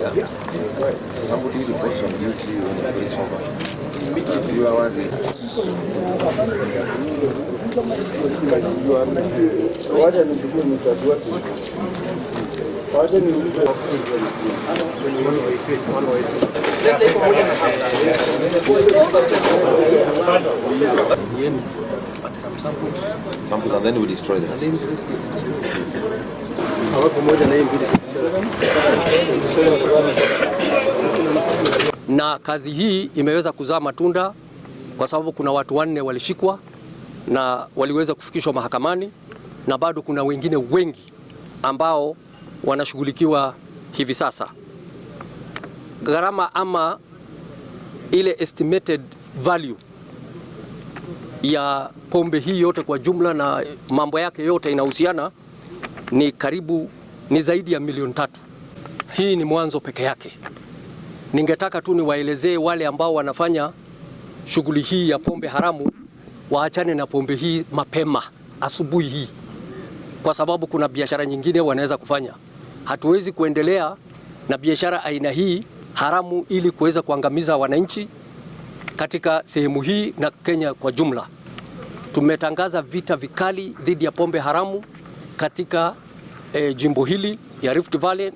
Somebody reports on duty when he's very sober. After a few hours, he's Wacha nichukue mswaki wake. Wacha niulize. But some samples Samples and then we destroy the and rest. then rest is disposed. Pamoja na hii mbili. Na kazi hii imeweza kuzaa matunda kwa sababu kuna watu wanne walishikwa na waliweza kufikishwa mahakamani na bado kuna wengine wengi ambao wanashughulikiwa hivi sasa. Gharama ama ile estimated value ya pombe hii yote kwa jumla na mambo yake yote inahusiana ni karibu ni zaidi ya milioni 3. Hii ni mwanzo peke yake. Ningetaka tu niwaelezee wale ambao wanafanya shughuli hii ya pombe haramu waachane na pombe hii mapema asubuhi hii, kwa sababu kuna biashara nyingine wanaweza kufanya. Hatuwezi kuendelea na biashara aina hii haramu ili kuweza kuangamiza wananchi katika sehemu hii na Kenya kwa jumla. Tumetangaza vita vikali dhidi ya pombe haramu katika jimbo hili ya Rift Valley.